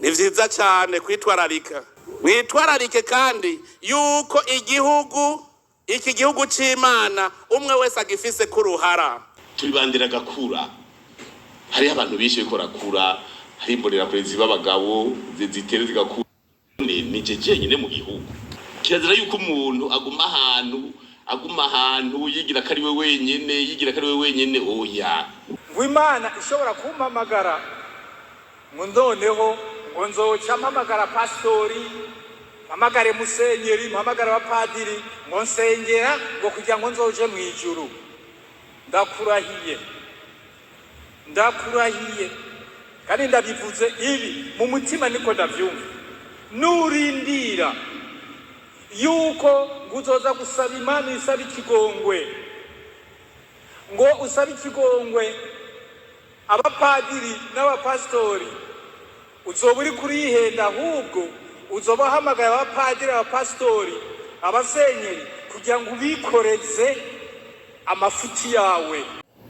Ni vyiza cyane kwitwararika, mwitwararike kandi yuko igihugu iki gihugu c'Imana umwe wese agifise k'uruhara. Turibandira gakura, hariho abantu benshi bariko barakura, hari imbonerakure b'abagabo zitera zigakura. Ni je jenyine mu gihugu. Kirazira yuko umuntu aguma ahantu yigira ko ari we wenyene, yigira ko ari we wenyene. Oya. Ngo Imana ishobora kumpamagara, ngo noneho ngo nzoca mpamagara pasitori, mpamagare musenyeri, mpamagare abapadiri, ngo nsengera ngo kugira ngo nzoje mu ijuru. Ndakurahiye, ndakurahiye, kandi ndabivuze ibi mu mutima, niko ndavyumva. Nurindira yuko ngo uzoza gusaba Imana, isaba ikigongwe, ngo usabe ikigongwe abapadiri n'abapasitori, uzoba uri kurihenda. Ahubwo uzoba uhamagaye abapadiri, abapasitori, abasenyeri kugira ngo ubikoreze amafuti yawe.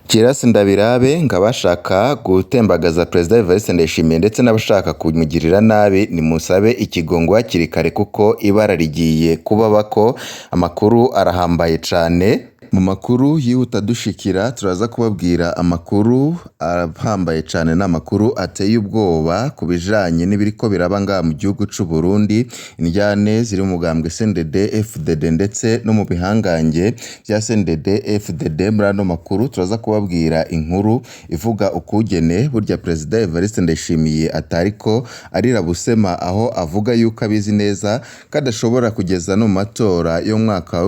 Giras Ndabirabe ngo abashaka gutembagaza Perezida Evariste Ndayishimiye ndetse n'abashaka kumugirira nabi nimusabe ikigongwe hakiri kare, kuko ibara rigiye kubabako. Amakuru arahambaye cane. Mu makuru yihuta dushikira, turaza kubabwira amakuru ahambaye cane n'amakuru ateye ubwoba ku bijanye n'ibiriko biraba ngaha mu gihugu c'u Burundi, indyane ziri mu mugambwe CNDD FDD ndetse no mu bihangange vya CNDD FDD. Muri ano makuru turaza kubabwira inkuru ivuga ukugene burya Perezida Evariste Ndayishimiye atariko arira busema, aho avuga yuko abizi neza ko adashobora kugeza no mu matora yo mu mwaka wa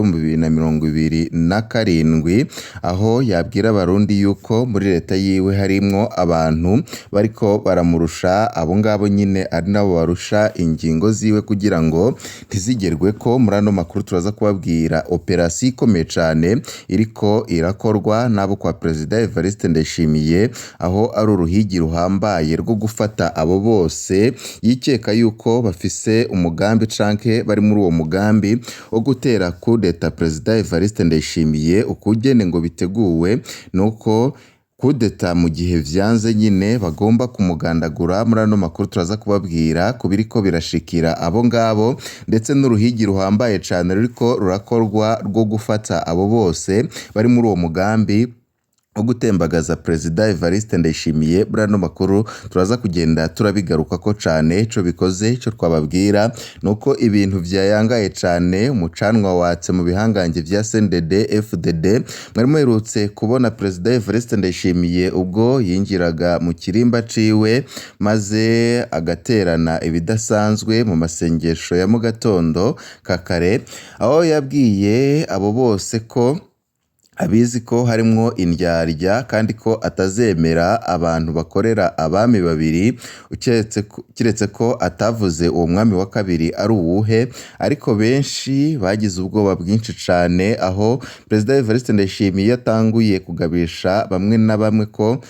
2027, aho yabwira Abarundi yuko muri leta yiwe harimwo abantu bariko baramurusha, abo ngabo nyine ari nabo barusha ingingo ziwe kugira ngo ntizigerweko. Muri ano makuru turaza kubabwira operasiyo ikomeye cane iriko irakorwa n'abo kwa Perezida Evariste Ndayishimiye, aho ari uruhigi ruhambaye rwo gufata abo bose yikeka yuko bafise umugambi canke bari muri uwo mugambi wo gutera kudeta Perezida Evariste Ndayishimiye. Ukugene ngo biteguwe nuko kudeta mu gihe vyanze nyine bagomba kumugandagura. Muri ano makuru turaza kubabwira ku biriko birashikira abo ngabo ndetse n'uruhigi ruhambaye cane ruriko rurakorwa rwo gufata abo bose bari muri uwo mugambi wo gutembagaza Perezida Evariste Ndayishimiye. Muri ano makuru turaza kugenda turabigarukako cane. Ico bikoze, ico twababwira nuko ibintu vyayangaye cane, umucanwa watse mu bihangange vya CNDD FDD. Mwari muherutse kubona Perezida Evariste Ndayishimiye ubwo yinjiraga mu kirimba ciwe maze agaterana ibidasanzwe mu masengesho ya mu gatondo ka kare, aho yabwiye abo bose ko abizi ko harimwo indyarya kandi ko atazemera abantu bakorera abami babiri, kiretse ko atavuze uwo mwami wa kabiri ari uwuhe. Ariko benshi bagize ubwoba bwinshi cane aho Perezida Evariste Ndayishimiye yatanguye kugabisha bamwe na bamwe ko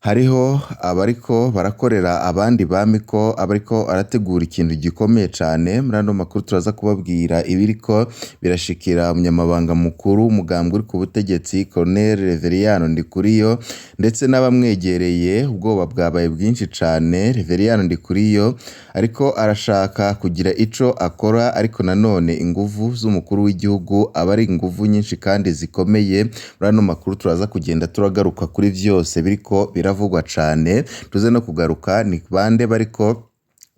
hariho abariko barakorera abandi bami, ko abariko arategura ikintu gikomeye cane. Muri ano makuru turaza kubabwira ibiriko birashikira umunyamabanga mukuru w'umugambwe uri ku butegetsi, Colonel Reveriyano Ndikuriyo, ndetse n'abamwegereye. Ubwoba bwabaye bwinshi cane. Reveriyano Ndikuriyo ariko arashaka kugira ico akora, ariko nanone inguvu z'umukuru w'igihugu aba ari inguvu nyinshi kandi zikomeye. Muri ano makuru turaza kugenda turagaruka kuri vyose biriko biravugwa cane, tuze no kugaruka ni bande bariko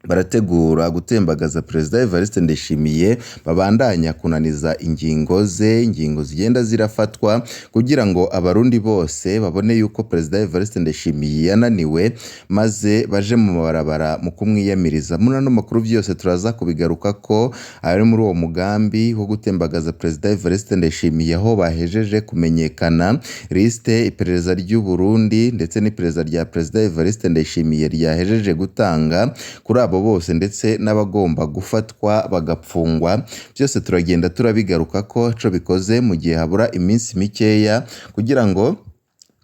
barategura gutembagaza Perezida Evariste Ndayishimiye, babandanya kunaniza ingingo ze, ingingo zigenda zirafatwa kugira ngo Abarundi bose babone yuko Perezida Evariste Ndayishimiye yananiwe, maze baje mu mabarabara mu kumwiyamiriza. Muri ano makuru vyose turaza kubigarukako, abari muri uwo mugambi wo gutembagaza Perezida Evariste Ndayishimiye aho bahejeje kumenyekana liste iperereza ry'u Burundi ndetse n'iperereza rya Perezida Evariste Ndayishimiye ryahejeje gutanga kuri abo bose ndetse n'abagomba gufatwa bagapfungwa. Byose turagenda turabigarukako. Ico bikoze, mu gihe habura iminsi mikeya kugira ngo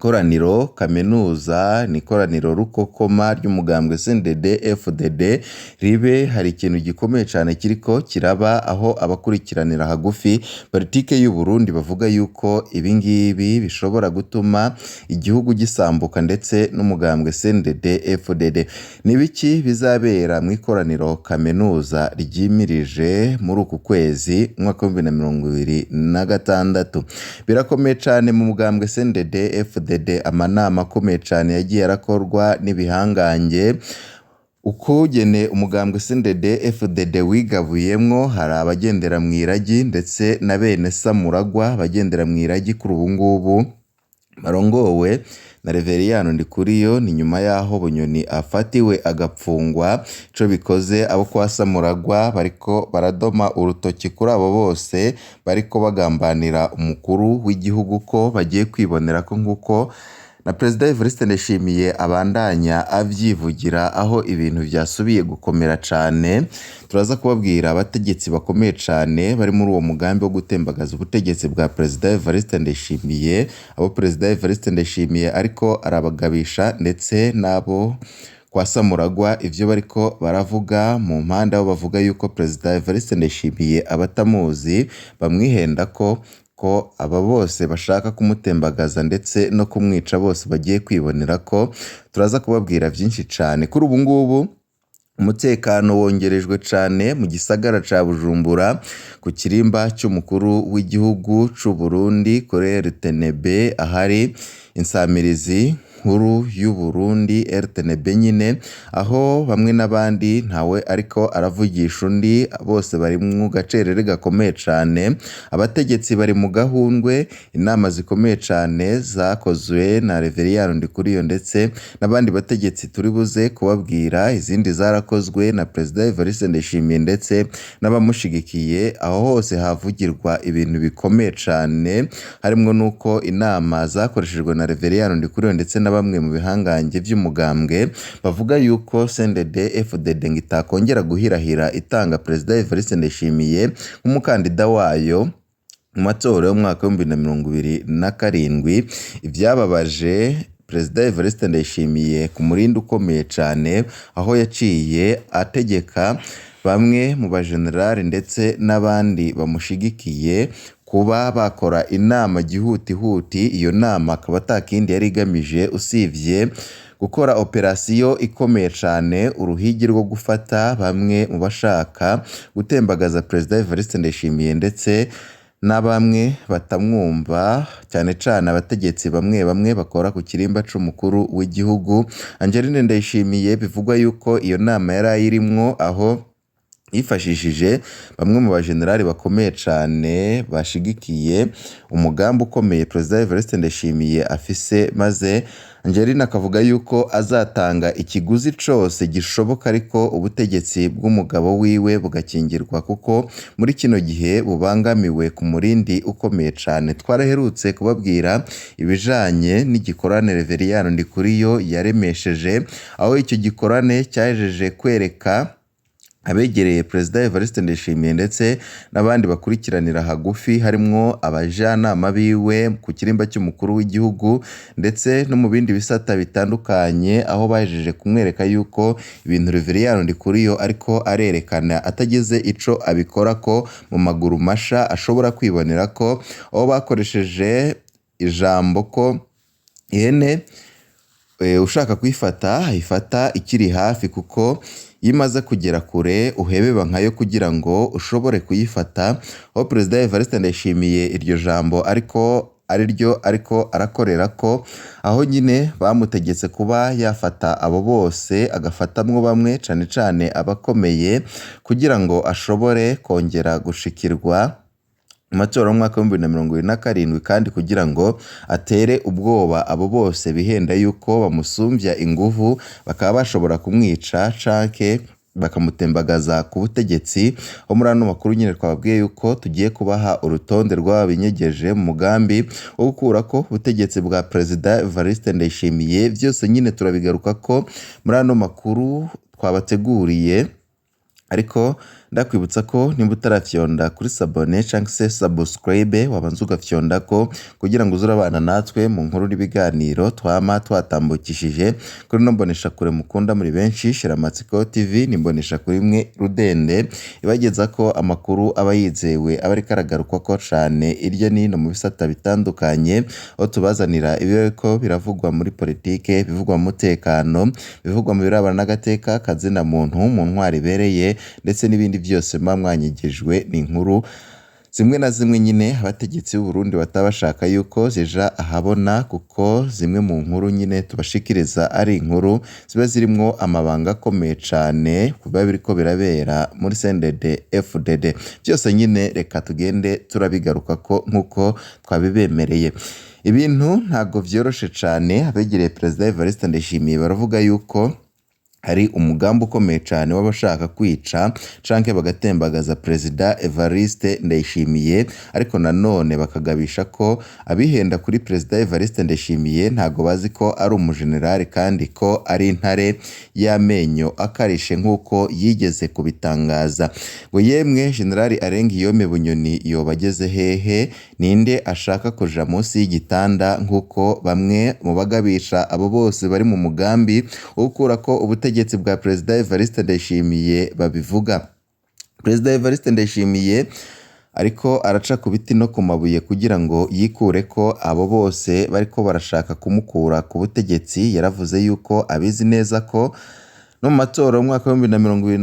Koraniro kaminuza ni ikoraniro rukokoma ry'umugambwe CNDD FDD ribe. Hari ikintu gikomeye cane kiriko kiraba, aho abakurikiranira hagufi politike y'u Burundi bavuga yuko ibingibi bishobora gutuma igihugu gisambuka ndetse n'umugambwe CNDD FDD. Ni biki bizabera mu ikoraniro kaminuza ryimirije muri uku kwezi umwaka w'2026? Birakomeye cane mu mugambwe CNDD FDD. Amanama akomeye cane yagiye arakorwa n'ibihangange. Ukugene umugambwe CNDD FDD wigabuyemwo, hari abagendera mw'iragi ndetse na bene Samuragwa bagendera mw'iragi kuri ubu ngubu barongowe na Reveriyano Ndikuriyo. Ni nyuma yaho Bunyoni afatiwe agapfungwa. Ico bikoze, abo kwa Samuragwa bariko baradoma urutoki kuri abo bose bariko bagambanira umukuru w'igihugu ko bagiye kwibonera ko, nkuko na Perezida Evariste Ndayishimiye abandanya avyivugira, aho ibintu vyasubiye gukomera cane. Turaza kubabwira abategetsi bakomeye cane bari muri uwo mugambi wo gutembagaza ubutegetsi bwa Perezida Evariste Ndayishimiye, abo Perezida Evariste Ndayishimiye ariko arabagabisha, ndetse n'abo kwa Samuragwa ivyo bariko baravuga mu mpande, aho bavuga yuko Perezida Evariste Ndayishimiye abatamuzi bamwihenda ko aba bose bashaka kumutembagaza ndetse no kumwica bose bagiye kwibonera ko. Turaza kubabwira vyinshi cane. Kuri ubu ngubu umutekano wongerejwe cane mu gisagara ca Bujumbura, ku kirimba c'umukuru w'igihugu c'u Burundi, kuri RTNB, ahari insamirizi nkuru y'u Burundi RTNB nyine, aho bamwe n'abandi ntawe ariko aravugisha undi, bose bari mu gacerere gakomeye cane. Abategetsi bari mu gahundwe. Inama zikomeye cane zakozwe na Reveriyano Ndikuriyo ndetse n'abandi bategetsi turi buze kubabwira, izindi zarakozwe na Perezida Evariste Ndayishimiye ndetse n'abamushigikiye. Aho hose havugirwa ibintu bikomeye cane, harimwo nuko inama zakoreshejwe na Reveriyano Ndikuriyo ndetse na bamwe mu bihangange vy'umugambwe bavuga yuko CNDD FDD ngo itakongera guhirahira itanga Perezida Evariste Ndayishimiye nk'umukandida wayo mu matora y'umwaka w'2027. Ivyababaje Perezida Evariste Ndayishimiye ku murindi ukomeye cane, aho yaciye ategeka bamwe mu bajenerali ndetse n'abandi bamushigikiye kuba bakora inama gihutihuti. Iyo nama akaba atakindi yari igamije usivye gukora operasiyo ikomeye cane, uruhigi rwo gufata bamwe mu bashaka gutembagaza Perezida Evariste Ndayishimiye ndetse na bamwe batamwumva, cyane cane abategetsi bamwe bamwe bakora ku kirimba c'umukuru w'igihugu Angeline Ndayishimiye. Bivugwa yuko iyo nama yari ayirimwo, aho yifashishije bamwe mu bajenerali bakomeye cane bashigikiye umugambi ukomeye Perezida Evariste Ndayishimiye afise, maze Angeline akavuga yuko azatanga ikiguzi cose gishoboka ariko ubutegetsi bw'umugabo wiwe bugakingirwa, kuko muri kino gihe bubangamiwe ku murindi ukomeye cane. Twaraherutse kubabwira ibijanye n'igikorane Reveriyano Ndikuriyo yaremesheje, aho icyo gikorane cyahejeje kwereka abegereye Perezida Evariste Ndayishimiye ndetse n'abandi bakurikiranira hagufi, harimwo abajanama biwe ku kirimba cy'umukuru w'igihugu ndetse no mu bindi bisata bitandukanye, aho bahejeje kumwereka yuko ibintu Reveriyano Ndikuriyo ariko arerekana atagize ico abikora ko mu maguru masha ashobora kwibonera ko, aho bakoresheje ijambo ko ihene ushaka kuyifata ayifata ikiri hafi, kuko iyo imaze kugera kure uhebeba nkayo kugira ngo ushobore kuyifata. Aho Perezida Evariste Ndayishimiye iryo jambo ariko ariryo ariko arakorera ko, aho nyine bamutegetse kuba yafata abo bose, agafatamwo bamwe cane cane abakomeye, kugira ngo ashobore kongera gushikirwa mu matora y'umwaka w'2027, kandi kugira ngo atere ubwoba abo bose bihenda yuko bamusumvya inguvu bakaba bashobora kumwica canke bakamutembagaza ku butegetsi. Aho muri ano makuru nyine twababwiye yuko tugiye kubaha urutonde rw'ababinyegeje mu mugambi wo gukurako ubutegetsi bwa Perezida Evariste Ndayishimiye. Vyose nyine turabigaruka ko muri ano makuru twabateguriye, ariko Ndakwibutsa ko nimba utarafyonda kuri s'abonner canke se subscribe, wabanza ugafyondako kugira ngo uze urabana natwe mu nkuru n'ibiganiro twama twatambukishije kuri ino mboneshakure mukunda muri benshi, Shiramatsiko TV. Ni imboneshakure imwe rudende ibagezako amakuru aba yizewe, aba ariko aragarukwako cane irya n'ino mu bisata bitandukanye, aho tubazanira ibiriko biravugwa muri politike, ibivugwa mu mutekano, ibivugwa mu birabana n'agateka kazina muntu, mu ntwaro ibereye, ndetse n'ibindi vyose muba mwanyigijwe. Ni inkuru zimwe na zimwe nyine abategetsi b'u Burundi bataba bashaka yuko zija ahabona, kuko zimwe mu nkuru nyine tubashikiriza ari inkuru ziba zirimwo amabanga akomeye cane biba biriko birabera muri CNDD FDD. Vyose nyine reka tugende turabigarukako nk'uko twabibemereye. Ibintu ntago vyoroshe cane. Abegereye Perezida Evariste Ndayishimiye baravuga yuko hari umugambi ukomeye cane w'abashaka kwica canke bagatembagaza Perezida Evariste Ndayishimiye, ariko nanone bakagabisha ko abihenda kuri Perezida Evariste Ndayishimiye ntago bazi ko ari umujenerali kandi ko ari intare y'amenyo akarishe nk'uko yigeze kubitangaza. Ngo yemwe, Generali Arengiyome Bunyoni yoba ageze hehe? Ninde ashaka kuja munsi y'igitanda, nk'uko bamwe mu bagabisha abo bose bari mu mugambi wo gukurako ubutegetsi bwa Perezida Evariste Ndayishimiye babivuga? Perezida Evariste Ndayishimiye ariko araca ku biti no ku mabuye kugira ngo yikureko abo bose bariko barashaka kumukura ku butegetsi. Yaravuze yuko abizi neza ko no mu matora y'umwaka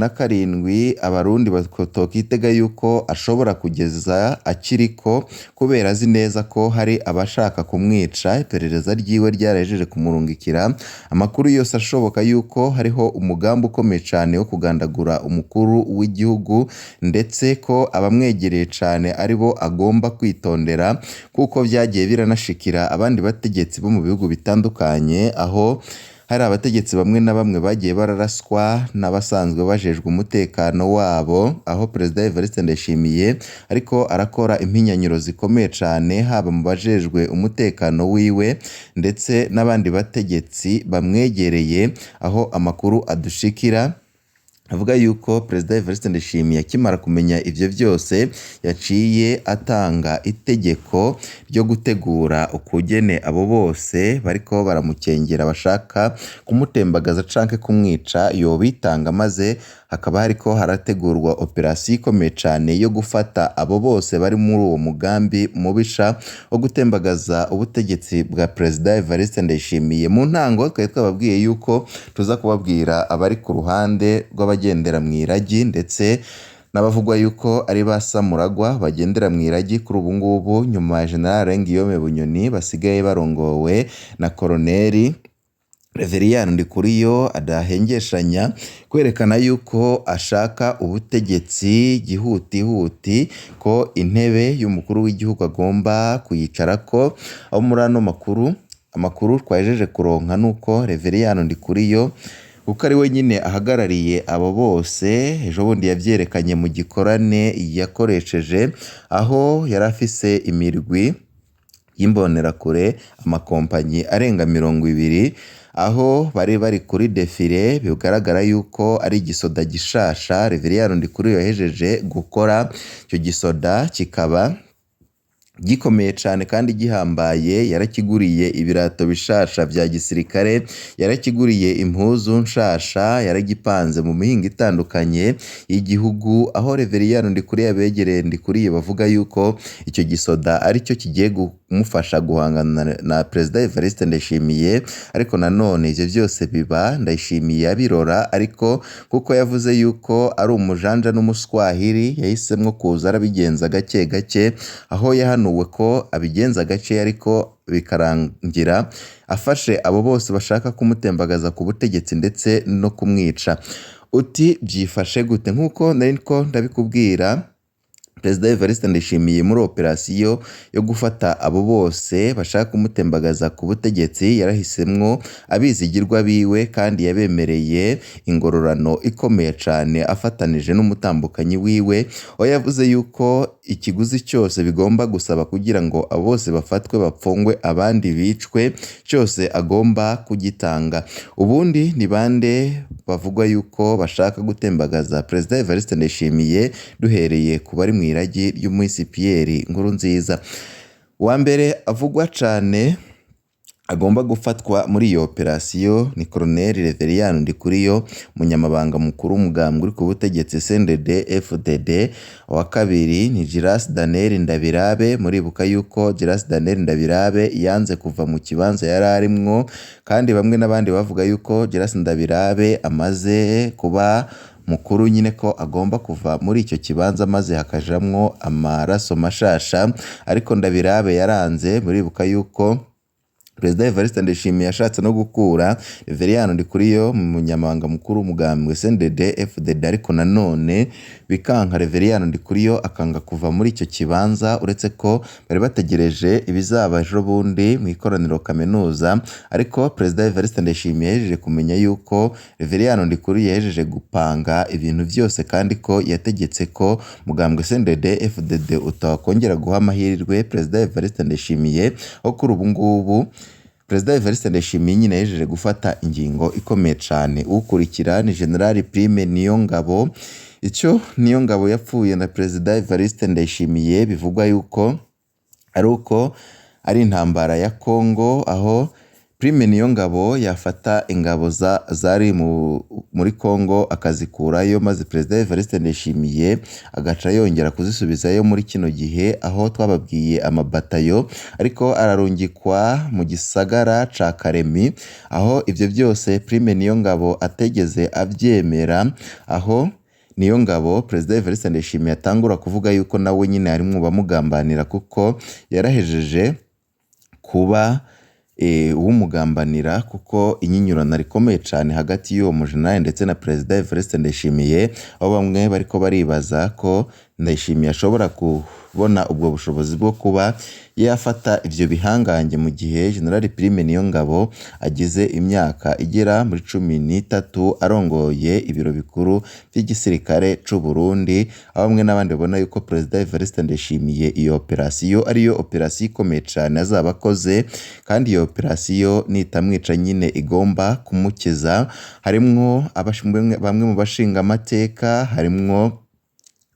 w'2027 Abarundi batokitega yuko ashobora kugeza akiriko, kubera azi neza ko hari abashaka kumwica. Iperereza ryiwe ryarahejeje kumurungikira amakuru yose ashoboka yuko hariho umugambi ukomeye cane wo kugandagura umukuru w'igihugu, ndetse ko abamwegereye cane aribo agomba kwitondera, kuko vyagiye biranashikira abandi bategetsi bo mu bihugu bitandukanye, aho hari abategetsi bamwe na bamwe bagiye bararaswa n'abasanzwe bajejwe umutekano wabo. Aho Perezida Evariste Ndayishimiye ariko arakora impinyanyuro zikomeye cane, haba mu bajejwe umutekano wiwe ndetse n'abandi bategetsi bamwegereye, aho amakuru adushikira avuga yuko Perezida Evariste Ndayishimiye akimara kumenya ivyo vyose yaciye atanga itegeko ryo gutegura ukugene abo bose bariko baramukengera bashaka kumutembagaza canke kumwica yobitanga, maze hakaba hariko harategurwa operasiyo ikomeye cane yo gufata abo bose bari muri uwo mugambi mubisha wo gutembagaza ubutegetsi bwa Perezida Evariste Ndayishimiye. Mu ntango twari twababwiye yuko tuza kubabwira abari ku ruhande rw'abagendera mw'iragi, ndetse n'abavugwa yuko ari ba Samuragwa bagendera mw'iragi kuri ubu ngubu, nyuma ya General Guillaume Bunyoni basigaye barongowe na Koloneli Reveriyani Ndikuriyo, adahengeshanya kwerekana yuko ashaka ubutegetsi gihutihuti, ko intebe y'umukuru w'igihugu agomba kuyicarako. Aho muri ano makuru, amakuru twahejeje kuronka nuko Reveriyani Ndikuriyo, kuko ari we nyine ahagarariye abo bose, ejo bundi yavyerekanye mu gikorane yakoresheje, aho yari afise imirwi y'imbonerakure, amakompanyi arenga 20, aho bari bari kuri defile. Bigaragara yuko ari igisoda gishasha Reveriyani Ndikuriyo yahejeje gukora. Ico gisoda kikaba gikomeye cane kandi gihambaye. Yarakiguriye ibirato bishasha vya gisirikare, yarakiguriye impuzu nshasha, yaragipanze mu mihingo itandukanye y'igihugu, aho Reveriyani Ndikuriye, abegereye Ndikuriye bavuga yuko ico gisoda aricyo kigiye kumufasha guhangana na Perezida Evariste Ndayishimiye. Ariko nanone ivyo vyose biba Ndayishimiye abirora, ariko kuko yavuze yuko ari umujanja n'umuswahili, yahisemwo kuza arabigenza gake gake, aho yahanuwe ko abigenza gake ariko bikarangira afashe abo bose bashaka kumutembagaza ku butegetsi ndetse no kumwica. Uti byifashe gute? Nk'uko nari ko ndabikubwira, Perezida Evariste Ndayishimiye muri operasiyo yo gufata abo bose bashaka kumutembagaza ku butegetsi yarahisemwo abizigirwa biwe kandi yabemereye ingororano ikomeye cane afatanije n'umutambukanyi wiwe, aho yavuze yuko ikiguzi cyose bigomba gusaba kugira ngo abo bose bafatwe bapfungwe abandi bicwe cyose agomba kugitanga. Ubundi ni bande bavugwa yuko bashaka gutembagaza Perezida Evariste Ndayishimiye duhereye ku bari mw'iragi ry'umuhisi Pierre Nkurunziza? Uwa mbere avugwa cane agomba gufatwa muri iyo operasiyo ni Colonel Reveriyani Ndikuriyo, umunyamabanga mukuru w'umugambwe uri ku butegetsi CNDD FDD. Uwa kabiri ni Giras Daniel Ndabirabe, muribuka yuko Giras Daniel Ndabirabe yanze kuva mu kibanza yari arimwo, kandi bamwe n'abandi bavuga yuko Giras Ndabirabe amaze kuba mukuru nyine ko agomba kuva muri icyo kibanza maze hakajamwo amaraso mashasha, ariko Ndabirabe yaranze. Muribuka yuko Perezida Evariste Ndayishimiye yashatse no gukura Reveriyani Ndikuriyo mu munyamabanga mukuru w'umugambwe CNDD FDD, ariko nanone bikanka Reveriyani Ndikuriyo akanga kuva muri icyo kibanza, uretse ko bari bategereje ibizaba ejo bundi mu ikoraniro kaminuza, ariko Perezida Evariste Ndayishimiye yahejeje kumenya yuko Reveriyani Ndikuriyo yahejeje gupanga ibintu byose kandi ko yategetse ko mugambwe CNDD FDD utakongera guha amahirwe Perezida Evariste Ndayishimiye, aho kuri ubu ngubu Perezida Evariste Ndayishimiye nyine yahejeje gufata ingingo ikomeye cane. Ukurikira ni General Prime Niyongabo. Icyo Niyongabo yapfuye na Perezida Evariste Ndayishimiye bivugwa yuko ari uko ari intambara ya Congo, aho Prime Niyongabo yafata ingabo zari muri Congo akazikurayo, maze Perezida Evariste Ndayishimiye agaca yongera kuzisubizayo muri kino gihe, aho twababwiye amabatayo ariko ararungikwa mu gisagara ca Karemi, aho ivyo byose Prime Niyongabo ategeze avyemera, aho Niyongabo Perezida Evariste Ndayishimiye atangura kuvuga yuko nawe nyine harimwo bamugambanira, kuko yarahejeje kuba uwumugambanira, kuko inyinyurana rikomeye cane hagati y'uwo mujenerali ndetse na Perezida Evariste Ndayishimiye, aho bamwe bariko baribaza ko Ndayishimiye ashobora kubona ubwo bushobozi bwo kuba yafata ivyo bihangange mu gihe General Prime Niyongabo agize imyaka igera muri 13 arongoye ibiro bikuru vy'igisirikare c'u Burundi, aho bamwe n'abandi babona yuko Perezida Evariste Ndayishimiye iyo operasiyo ariyo operasiyo ikomeye cane azaba akoze, kandi iyo operasiyo nitamwica nyine igomba kumukiza. Harimwo bamwe mu bashingamateka, harimwo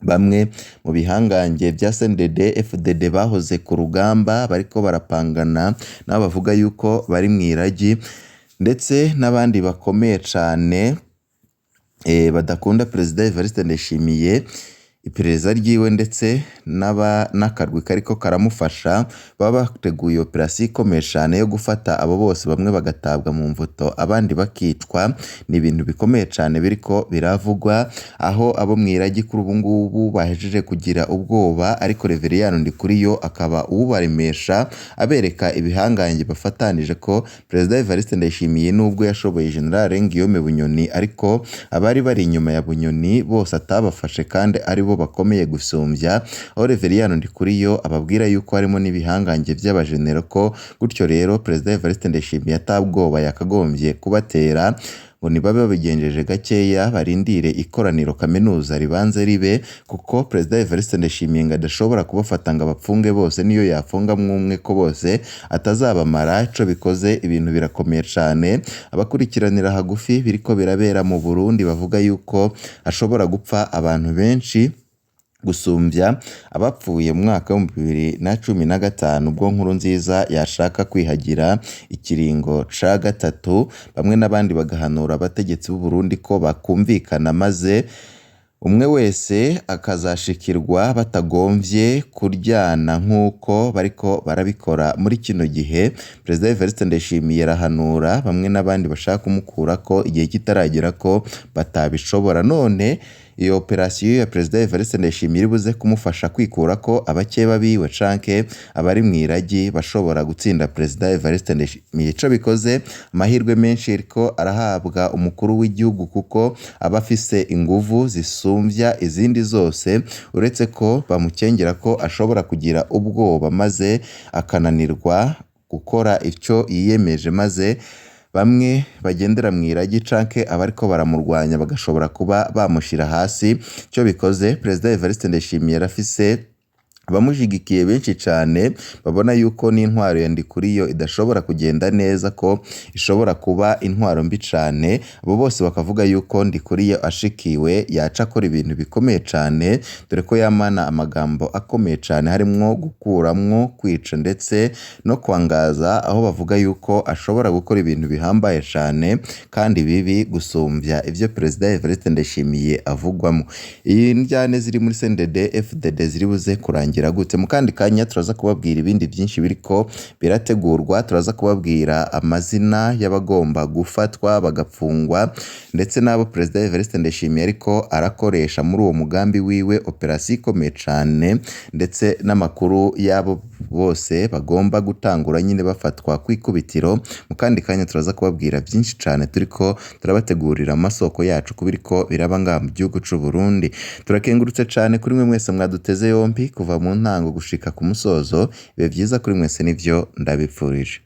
bamwe mu bihangange vya CNDD FDD bahoze ku rugamba bariko barapangana nabo bavuga yuko bari mw'iragi, ndetse n'abandi bakomeye cane badakunda Perezida Evariste Ndayishimiye, iperereza ryiwe ndetse n'akarwi kariko karamufasha, baba bateguye operasiyo ikomeye cane yo gufata abo bose, bamwe bagatabwa mu mvuto abandi bakicwa. Ni ibintu bikomeye cane biriko biravugwa, aho abo mw'iragi kuri ubu ngubu bahejeje kugira ubwoba, ariko Reveriyani Ndikuriyo akaba uwubaremesha abereka ibihangange bafatanije ko Perezida Evariste Ndayishimiye nubwo yashoboye General Guillaume Bunyoni, ariko abari bari inyuma ya Bunyoni bose atabafashe kandi aribo bakomeye gusumbya, aho Reveriyani Ndikuriyo ababwira yuko harimo n'ibihangange vy'abajenero, ko gutyo rero Perezida Evariste Ndayishimiye atabwoba yakagombye kubatera, ngo nibabe babigenjeje gakeya barindire ikoraniro kaminuza ribanze ribe, kuko Perezida Evariste Ndayishimiye ngo adashobora kubafata ngo abapfunge bose, niyo yafungamwo umwe ko bose atazabamara. Ico bikoze ibintu birakomeye cane, abakurikiranira hagufi biriko birabera mu Burundi bavuga yuko hashobora gupfa abantu benshi gusumbya abapfuye mu mwaka w'ibihumbi 2015 ubwo Nkurunziza yashaka kwihagira ikiringo ca gatatu. Bamwe n'abandi bagahanura abategetsi b'u Burundi ko bakumvikana maze umwe wese akazashikirwa batagomvye kuryana nk'uko bariko barabikora muri kino gihe. Perezida Evariste Ndayishimiye arahanura bamwe n'abandi bashaka kumukurako igihe kitaragera ko batabishobora. None Iyo operasiyo ya Perezida Evariste Ndayishimiye iri buze kumufasha kwikurako abakeba biwe canke abari mw'iragi bashobora gutsinda Perezida Evariste Ndayishimiye. Ico bikoze, amahirwe menshi ariko arahabwa umukuru w'igihugu kuko aba afise inguvu zisumvya izindi zose, uretse ko bamukengera ko ashobora kugira ubwoba maze akananirwa gukora ico yiyemeje, maze bamwe bagendera mw'iragi canke abariko baramurwanya bagashobora kuba bamushira hasi. Ico bikoze, Perezida Evariste Ndayishimiye arafise abamushigikiye benshi cane babona yuko n'intwaro ya Ndikuriyo idashobora kugenda neza, ko ishobora kuba intwaro mbi cane. Abo bose bakavuga yuko Ndikuriyo ashikiwe yaca akora ibintu bikomeye cane, dore ko yamana amagambo akomeye cane harimwo gukuramwo, kwica ndetse no kwangaza, aho bavuga yuko ashobora gukora ibintu bihambaye cane kandi bibi gusumvya ivyo Perezida Evariste Ndayishimiye avugwamwo. Iyi ndyane ziri muri CNDD FDD ziri buze kurangira gute? Mu kandi kanya turaza kubabwira ibindi byinshi biriko birategurwa, turaza kubabwira amazina y'abagomba gufatwa bagapfungwa ndetse n'abo Perezida Evariste Ndayishimiye ariko arakoresha muri uwo mugambi wiwe, operasiyo ikomeye cane, ndetse n'amakuru y'abo bose bagomba gutangura nyine bafatwa kw'ikubitiro. Mu kandi kanya turaza kubabwira byinshi cane turiko turabategurira amasoko yacu kubiriko biraba ngaha mu gihugu c'u Burundi. Turakengurutse cane kuri mwe mwese mwaduteze yompi kuva mu ntango gushika ku musozo. Ibihe vyiza kuri mwese nivyo ndabipfurije.